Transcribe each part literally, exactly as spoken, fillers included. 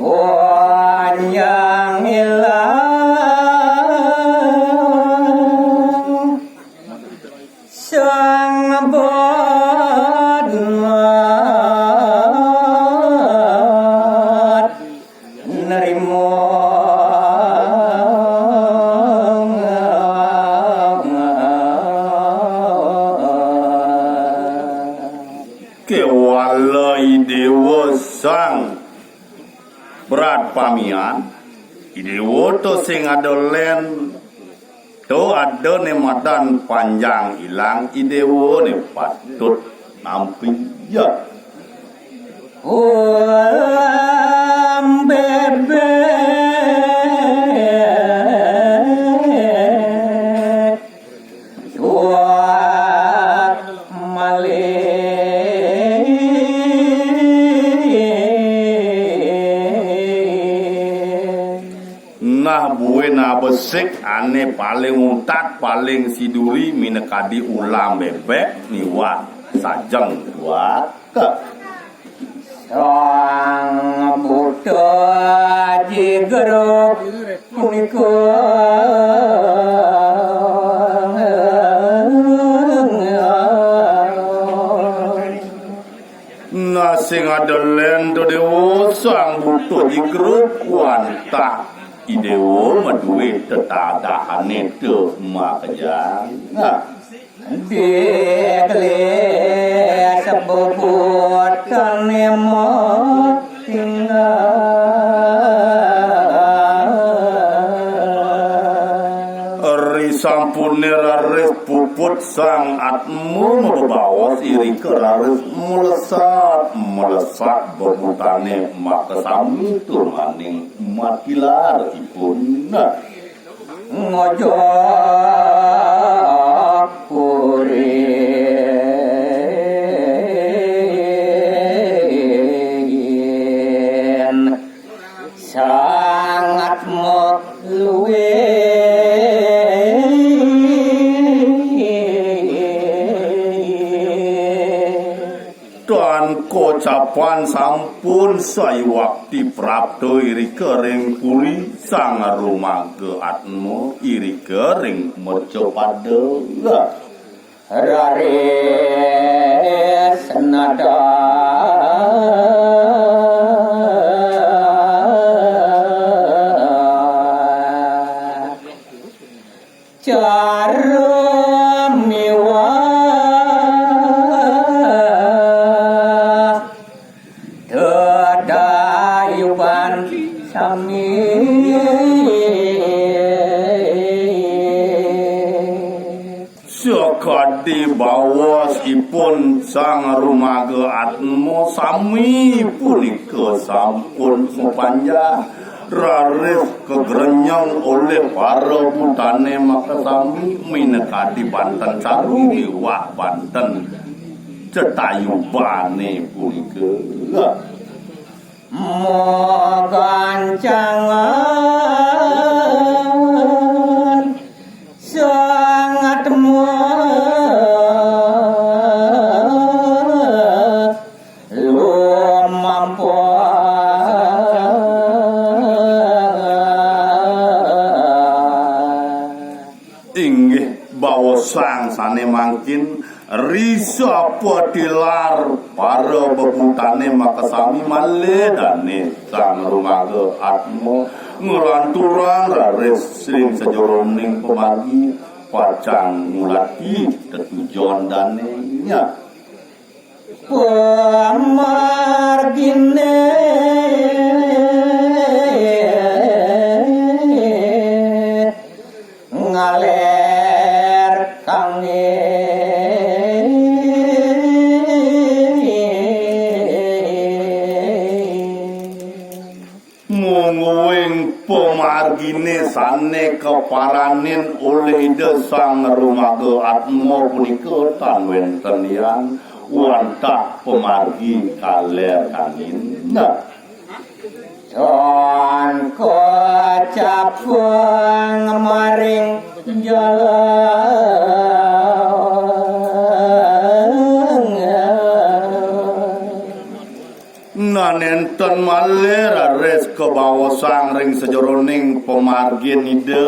Panjang ilang sang abad mat nerima. Kewala I Dewa Sang Brat pamian, I Dewa to sing ada len, to ada ne madan panjang ilang, I Dewa ne patut nampi ya. Ulam bebek suak malih. Nah, buin abesik ane paling untat, paling siduri minakadi ulam bebek miwah sajeng duaka. Sang buta jigruk punika. Nah, sing ada len to Dewa Sang buta jigruk wantah I Dewa madue tetadahane to makejang. Nah. Digelis bebutane matinggal. Ri sampune raris puput Sang Atma mabebaos, irika raris melesat, melesat bebutane makasami tur maning matilar ipun. Ngojok kurin sangat meluin. Tan kocapan sampun sayuwakti prapta irika ring puri Sang Rumaga Atma irika ring mercapada. Raris nada cara miwah dedayuban sami. Sakadi baosipun Sang Rumaga Atma, sami punika sampun mapanjang. Raris kagrenyeng olih para butane makasami minakadi banten caru miwah banten cetayubane punika. Magancangan sangat lumampah. Inggih, baosang sane mangkin, risa patilar para bebutane makasami malih dane Sang Rumaga Atma nglanturang raris ring sajeroning pamargi pacang ngulati tetujon dane. Pamargine ngaler kangin. Mungguing pamargine sane kaparanin olih Ida Sang Rumaga Atma punika tan wenten lian wantah pamargi kaler kangin. Nah. Tan kacapang maring jalan. Nah, nenten malih Raris kabaosang ring sajeroning pamargin Ida.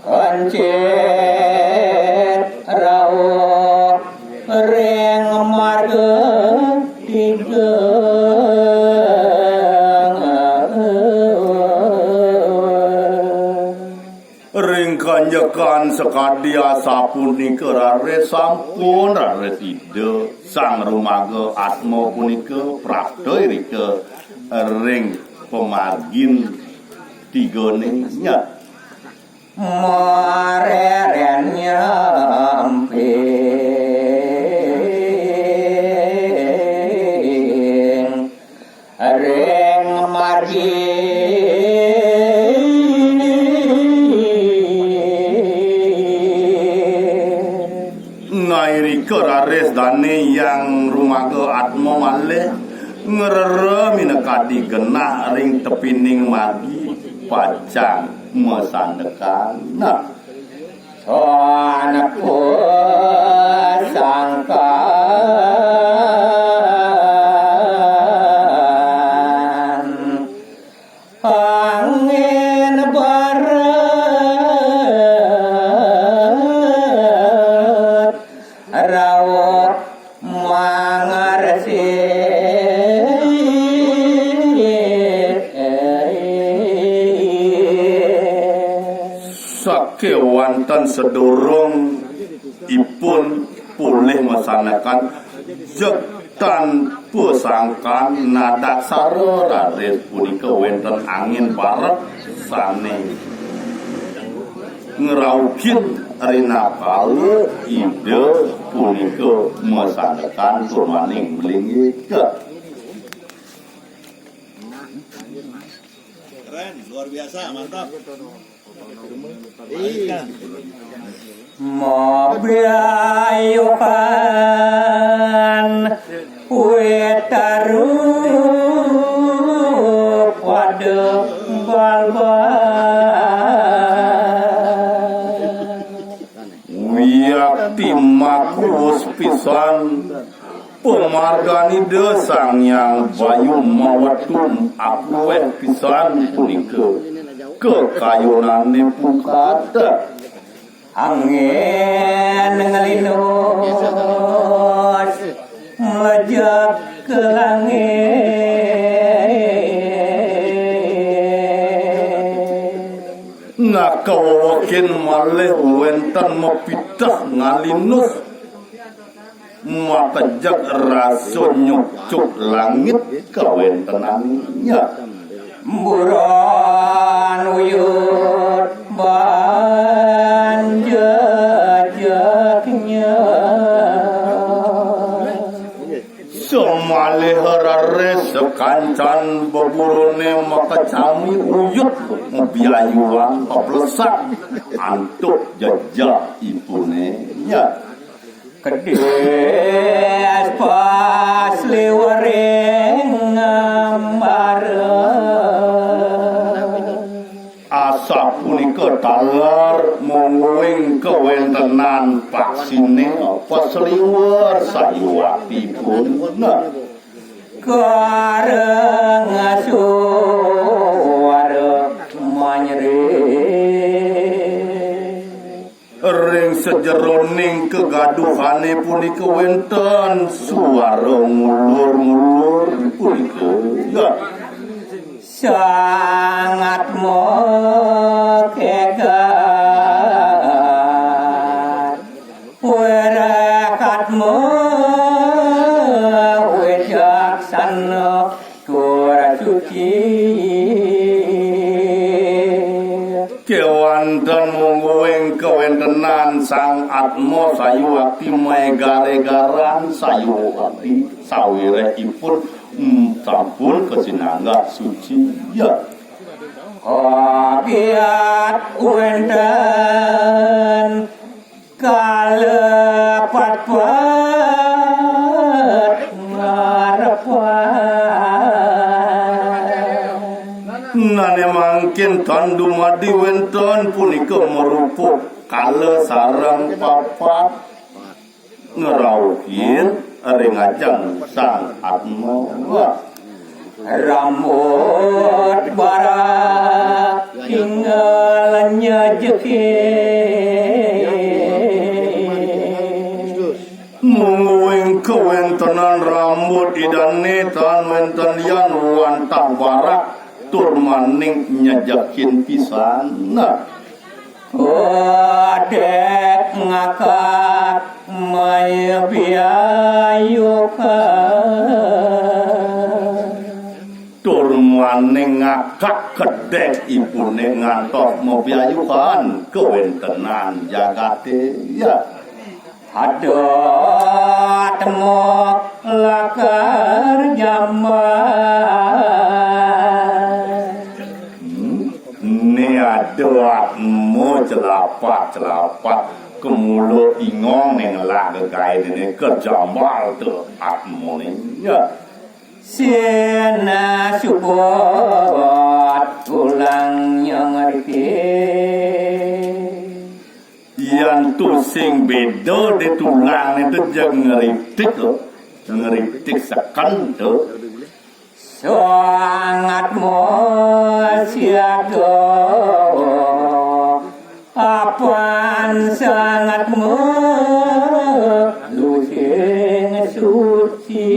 Kancit rauh ring marga tiga. Ring kanjekan sakadi asapunika raris sampun raris Ida Sang Rumaga Atma punika prapta irika ring pamargin tigane nyat. Mareren nyamping ring margi. Nairika raris dane Hyang Rumaga Atma malih ngrera minakadi genah ring tepining margi pacang masandekan. Nah. Soan pusangkan angin barat rauh mangarsi. Sakewanten sadurung ipun polih masandekan jeg tan pusangkan nadaksara raris punika wenten angin barat sane ngraukin rinakala Ida punika masandekan tur maning malinggih. Keren, luar biasa, mantap. Mabiayukan wetaru pada balbal. Wiakti makruus pisan pamargan Ida Sang Hyang Bayu Mawetum akueh pisan punika kakayunane pukat. Angin ngelinus mlejek ke langit. Nah, kawewekin malih wenten mapitah ngalinus, makejek rasa nyukcuk langit kawentenannya. Buron uyut ban jejeknya. Samaliha raris sakancan beburune makecami uyut mabiayuan paplesak antuk jejak ipune nya. Kedis pas liwering ngambara. Asapunika taler mungguing kawentenan paksine pasliwer sayuwatipun. Kareng suara manyeri. Ring sajeroning kegaduhane punika wenten suara ngulur-ngulur punika. Sangat mokegat. Werakatmu wicaksana tur suci. Kewanten mungguing kawentenan Sang Atma sayuwakti maegar-egaran sayuwakti sawirehipun, mm, sampun kasinanggah suci. Ya. Kagiat wenten kalepet-pet ngarepan. Nane mangkin tan dumadi wenten punika marupa kala sareng papat ngrauhin ring ajeng Sang Atma. Rambut barak tinggal nyejekin. Mungguing kawéntenan rambut Idané tan wénten lian wantah barak tur maning nyejekin pisan. Nah, Odék ngakak mabiayukan. Tur maning ngakak kedék ipuné ngantos mabiayukan kawéntenan jagaté. Ya. Adat mok lakar jamban. Hmm, né adat mok celapak-celapak kemula ingong né ngelah gegaé déné kejambal tu atmoné. Ya. Sina subot tulang nyang ngeritik. Yan tusing béda di tulang itu jeg ngeritik to. Ngeritik seken to. Sangat mosiaga. Apan sangat melusing suci.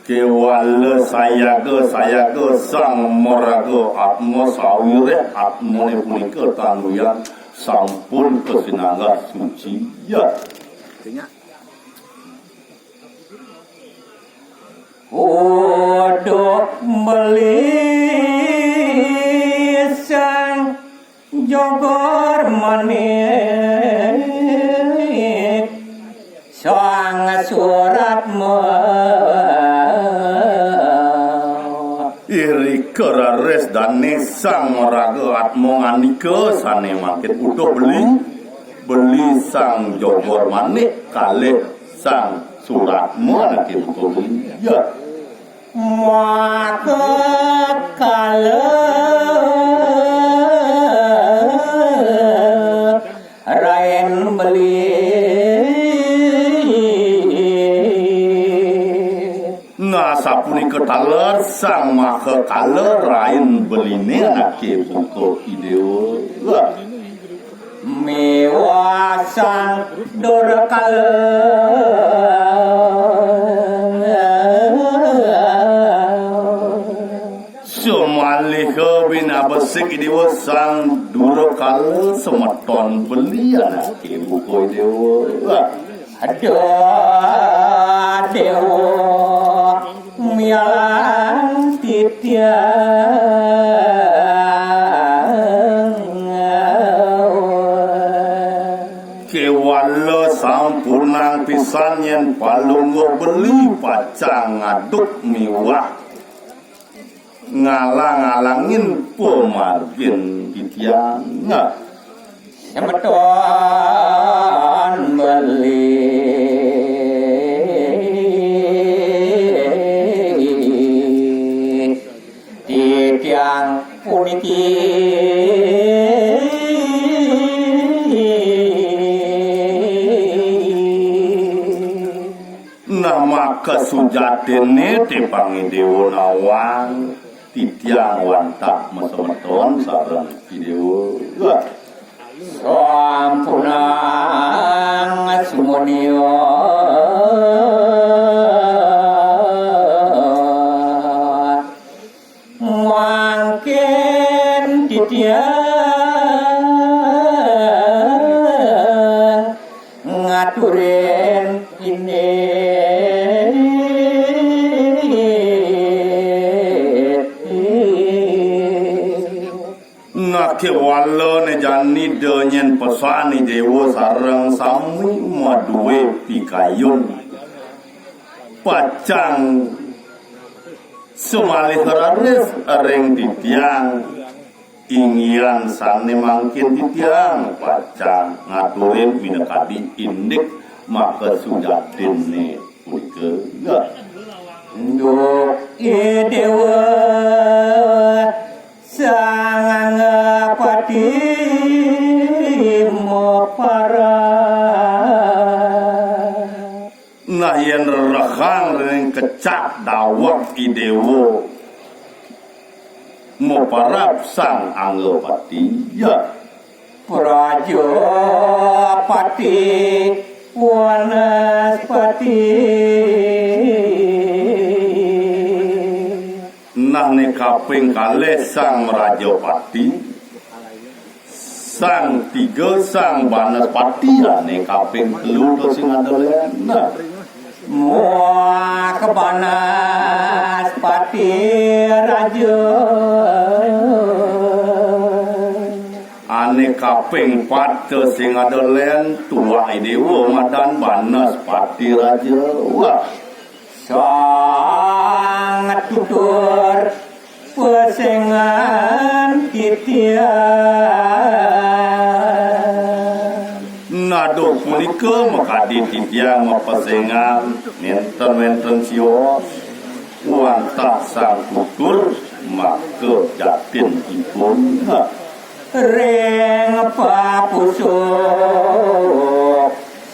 Kéwala sayaga-sayaga sang maraga atma sawiréh atmané punika tanuyan sampun kasinanggah suci. Ya. Uduh beli sang jogor manik, sang surat mah. Irika raris dané sang maraga atma ngandika sané mangkin uduh beli, beli sang jogor manik kalih sang surat mah anaké buka beli. Ya. Maka kala rain beli. Nah, sapunika taler sang maka kala rain beliné anaké buka I Déwa. Miwah sang Durakala. Samaliha binabesik I Déwa sang Durakala semeton beli anaké buka I Déwa. Aduh, Déwa. Mialang titiang. Kéwala sampunang pisan yén palungguh beli pacang ngaduk miwah ngalang-alangin pamargin titiang. Nah, semeton beli titiang puniki. Nah, maka sujatiné tepang I Déwa nawang titiang wantah masemeton sareng I Déwa. Sampunang sumunia. Mangkin titiang ngaturin ini. Nah, kéwala né jani da nyén pesan I Déwa sareng sami madué pikayun pacang sumalih raris ring titiang, inggihan sané mangkin titiang pacang ngaturin minakadi indik maka sujatiné punika. Duh, I Déwa Sang Angapati maparab. Nah, yén rerehang ring Cak daweg I Déwa maparab Sang Anggapati, ya. Prajapati Wanaspati. Nah, né kaping kalih Sang Mrajapati, Sang tiga Sang Banaspati, ané kaping telu to sing ada lén. Nah. Muah ke Banaspati Raja. Ané kaping pat to sing ada lén, tuah I Déwa madan Banaspati Raja. Wah. Sang tutur pesengan titiang. Naduh punika makadi titiang mapesengan nénten wénten sios wantah sang tutur maka jatinipun ring papusuh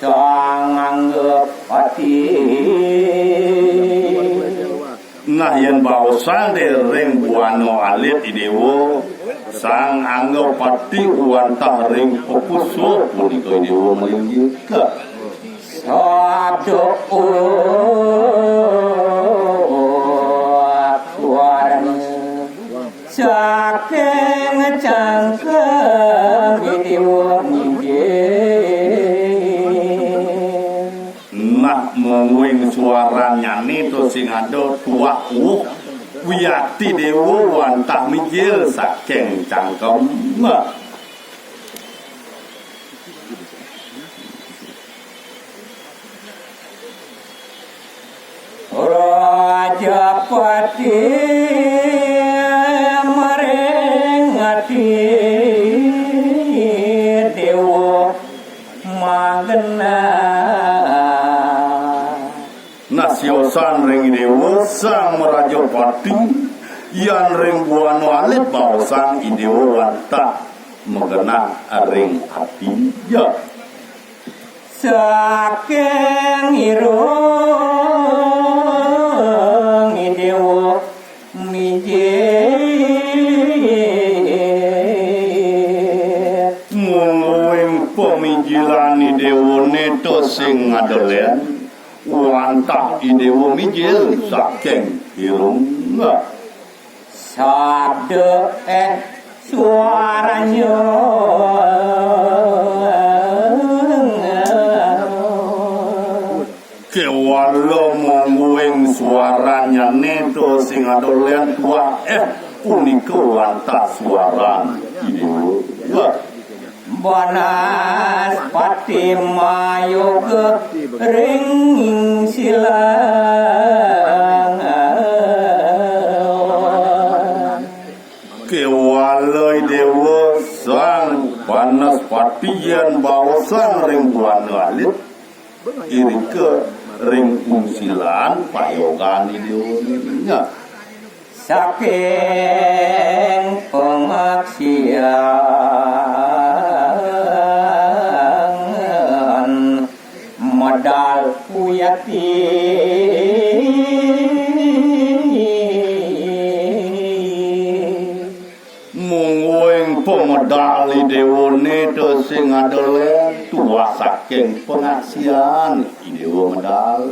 Sang Anggapati. Nah, yén baosang dé ring buana alit I Déwa, Sang Anggapati wantah ring papusuh punika I Déwa malinggih. Sabda suarane saking cangkem I Déwa mijil. Nah, mungguing suarannyané to sing ada tuah uwuh wiakti Déwa wantah mijil saking cangkem. Rajapati maringati Déwa magenah. Nah, siosan ring Déwa Sang Mrajapati, yan ring buana alit baosang I Déwa wantah magenah ring ati. Ya. Saking irung I Déwa mijil. Mungguing pamijilan I Déwané to sing ada lén, wantah I Déwa mijil saking irung. Sabda eh suaranya. Kéwala mungguing suarannyané to sing ada lén tuah eh punika wantah suaran I Déwa. Banaspati mayoga ring silang. Kéwala Déwa Sang Banaspati yan baosang ring buana alit, irika ring ungsilan payogan I Déwa. Saking pangaksian medal wiakti. Mungguing pamedal I Déwané to sing ada lén tuah saking pangaksian I Déwa medal.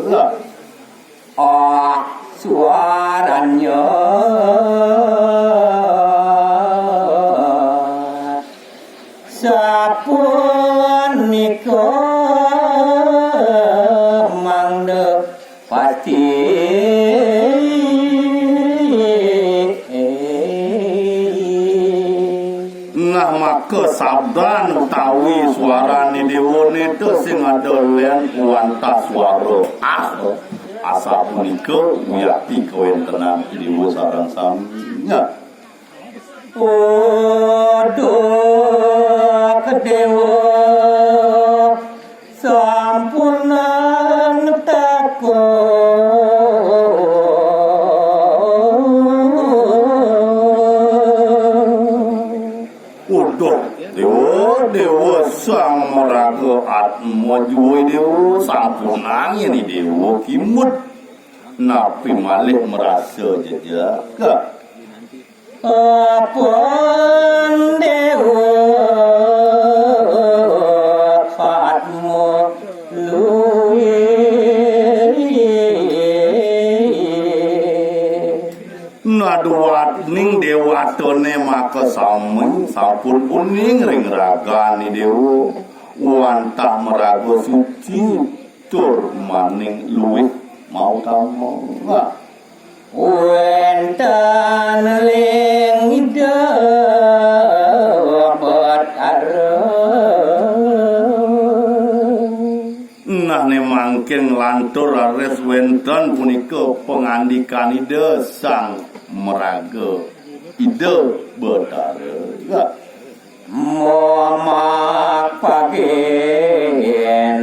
Ah, suaranya sapunika mangda pati. Nah, maka sabdan utawi suarane dewa neta sing ada len wantah suara ah, asapunika wiakti kawentenan dewa sareng sami. Nah. Uduh dewa sampunang takut. Uduh dewa, dewa sang maraga atma juwe dewa sampunang yen dewa kimud. Napi malih marasa jejeg? Pun Déwa Padma luih. Nah, duaning déwatané makasami sampun uning ring ragané déwa, wantah maraga suci tur maning luih mautama. Nah. Wénten ling Ida Betara. Nah, né mangkin nglantur raris wénten punika pangandikan Ida Sang Maraga, Ida Betara. Momak pagén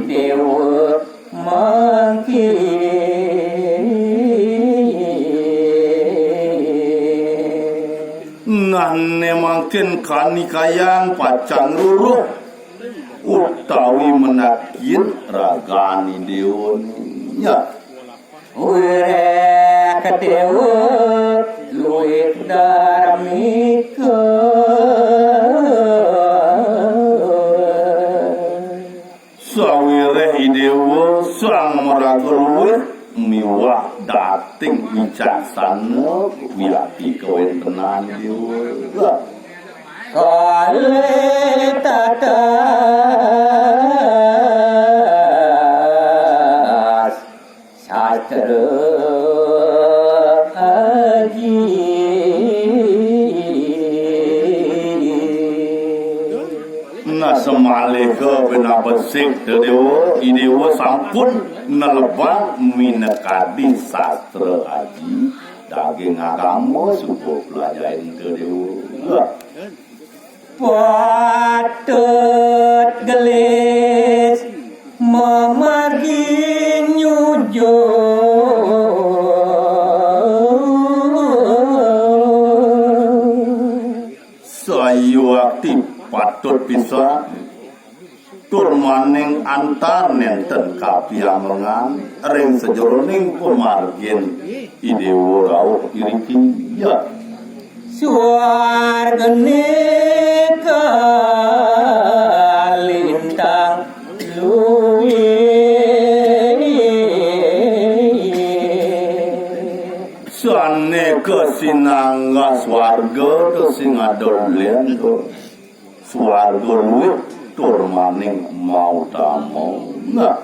Déwa mangkin. Nah, né mangkin kanikayang pacang ruruh utawi mendakin ragané déwa nya. Wiréh Déwa luih darmika. Sawiréh I Déwa Sang Maraga luih miwah dating wicaksana wiakti kawéntenan déwa. Kalih tatas sastra aji. Nah, samalika pinabesik Déwa, I Déwa sampun nelebang minakadi sastra aji, daging agama suba pelajahin Déwa. Patut gelis mamargi nyujur. Sayuakti patut pisan tur maning antar nénten kapiamelan ring sajeroning pamargin I Déwa rauh iriki. Ya. Suargané kalintang luih. Sané kasinanggah suarga to sing ada lén to. Suarga luih tur maning mautama. Nah.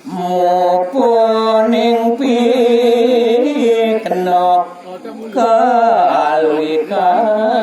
Mupuning pikenoh kaluikan.